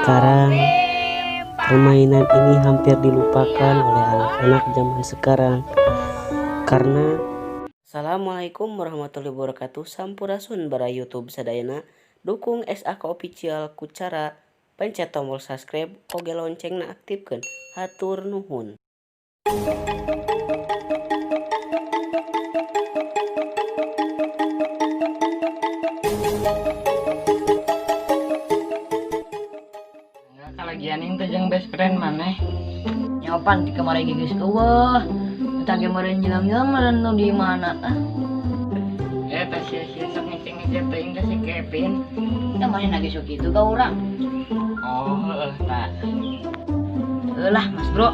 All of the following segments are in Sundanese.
Sekarang permainan ini hampir dilupakan oleh anak-anak zaman sekarang karena Assalamualaikum warahmatullahi wabarakatuh. Sampurasun bara YouTube sadayana. Dukung SAK Official ku cara pencet tombol subscribe oge loncengna aktifkeun. Hatur nuhun. Kalagian teh jeung best friend maneh. Nyopan di kamar geus eueuh. Entah ge meureun nyelang-nyelang meureun nu di mana ah. Teh sia-sia sok ngeceng-ngeceng teuing ka si Kevin. Tah maneh geus sok kitu ka urang. Oh, heueuh ta. Heuh lah, Mas Bro.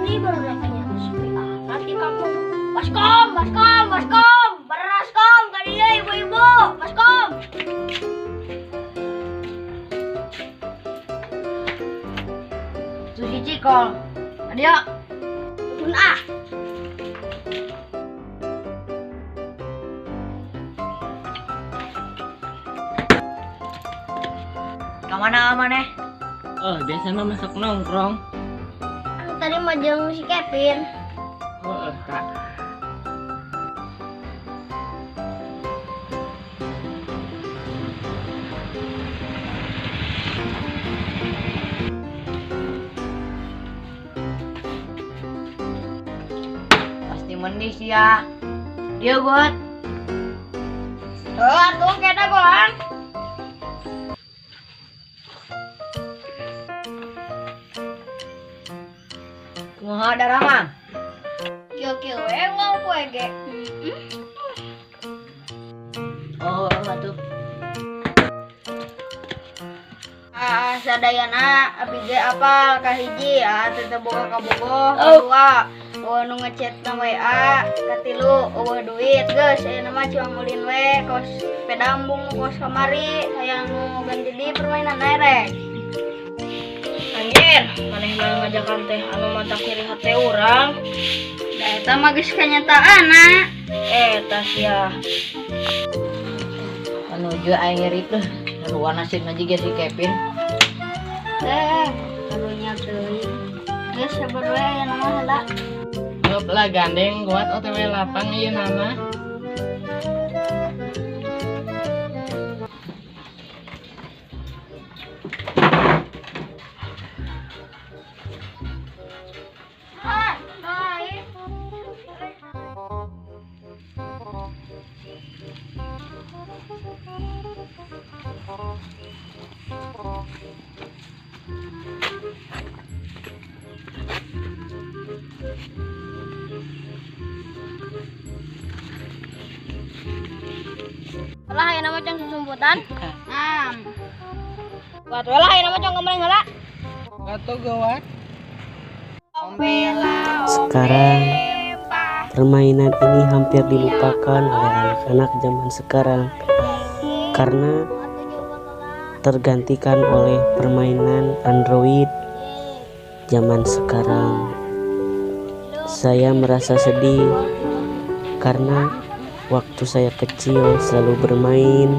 Ini baru datangnya sepi amat di kampung. Baskom, baskom, baskom. Beras kom, kadieu ibu-ibu, baskom. Susi cikol. Kadieu. Tun ah. Ka mana maneh? Oh, biasa mah masuk nongkrong. Tadi mah jeung si Kevin. Oh, Kak. Pasti mendih sih ya. Dia buat. Oh, atuh kena goang. Kumaha darama? Kieu-kieu we ngau poe ge. Oh, atuh. Ah, sadayana abi ge apal kahiji, ah teu boga kabogoh, kadua eueuh nu ngechat na WA, katilu eueuh duit geus ayeuna mah cuma ulin we kos sepeda embung kos kamari hayang nu ganti di permainan rek. Anjir, maneh mah ngajakan teh anu mata kiri hate urang. Da eta mah geus kanyataanna. Eta sia. Menuju aing ngeri teh. Haruan nasibna jiga si Kevin. Teh, karunya teuing. Geus sabar we ayeuna mah heula. Geus lah gandeng kuat OTW lapang ieu nama. Lah ayeuna mah cang susumputan. Am. Buat we lah ayeuna mah cang kemarin heula. Atuh gawat. Sekarang permainan ini hampir dilupakan oleh anak-anak zaman sekarang karena tergantikan oleh permainan Android zaman sekarang. Saya merasa sedih karena waktu saya kecil selalu bermain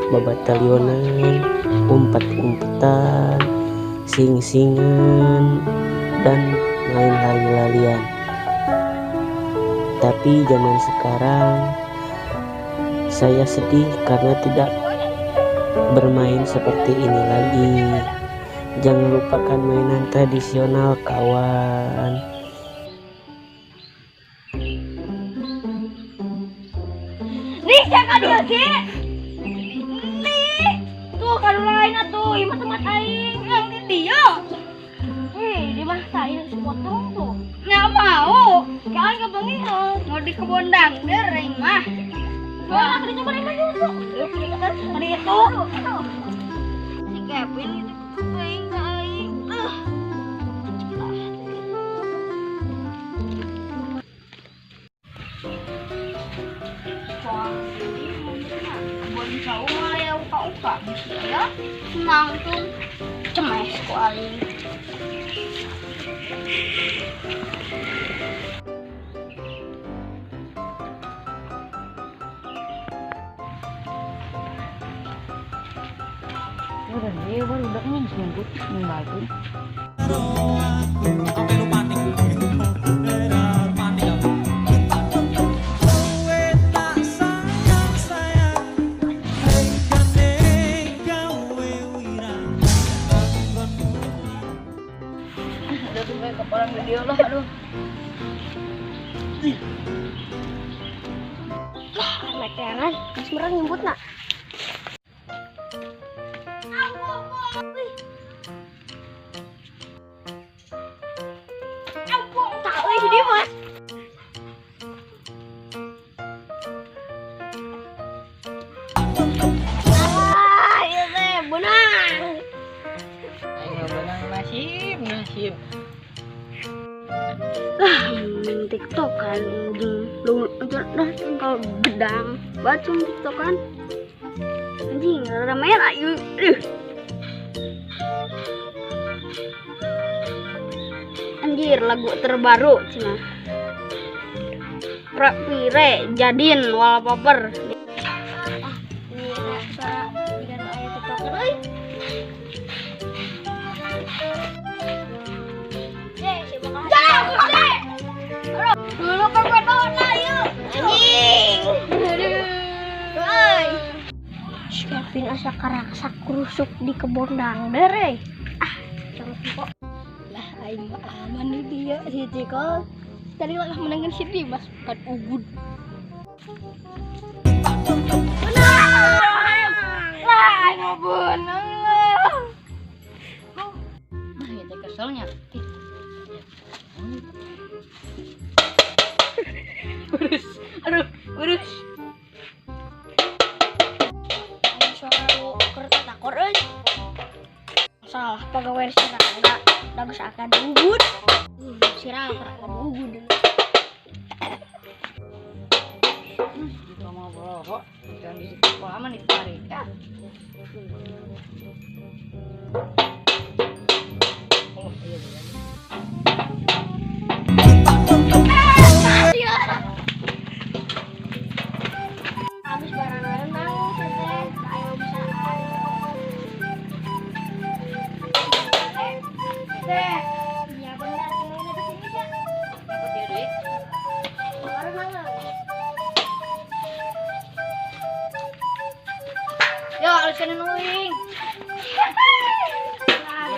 babatalionan, umpet-umpetan, sing-singan, dan main lali-lalian. Tapi zaman sekarang saya sedih karena tidak bermain seperti ini lagi. Jangan lupakan mainan tradisional, kawan. Nih, siapa dia sih? Nih, tuh kalau lain atuh, ieu mah tempat aing yang di dia. Di mana saya sepotong tuh? Nggak mau. Kalian kebengian. Mau di kebun dangder aing mah. Wah, tadi coba aing dulu. Tadi itu. Si Kevin itu aing ka aing. Kebun cau mah ya uka-uka bisa ya. Langsung cemes ku aing. Udah dia baru udah nih nyebut ninggalkeun. Udah tuh kayak orang video lah aduh. Lah, meteran, geus merang nyebutna. Tak euy si Dimas. Ah, ieu teh beunang. Ayo benang nasib, nasib. Ah, TikTok kan lu dah tinggal gedang bacung TikTok kan. Anjing, ramean ayo. Anjir, lagu terbaru cina. Pire jadin wallpaper. Ah, ini suara jika aya TikToker euy. Dulu kan lah yuk. Anjing. Aduh. Si Kevin asa karaksak kerusuk di kebon dangder euy. Ah, jangan kok. Lah aing mah aman nih dia si Ciko. Tadi lah menangkan si Dimas bukan Ugun. Menang. Lah, aing mau benang lah. Nah, ya teh keselnya. Urus, aduh, urus. Aing suara kereta takor euy. Salah pegawai si Rangga, da geus akan Ugun. Si Rangga akan Ugun. Itu mau rokok, jangan di situ aman ditarik ya. Oh, iya iya. Habis barang renang teh, ayo bisa. Teh, iya benar ini ke sini ya. Dapat dia duit. Barenang. Ya, harus kena nuing. Nah,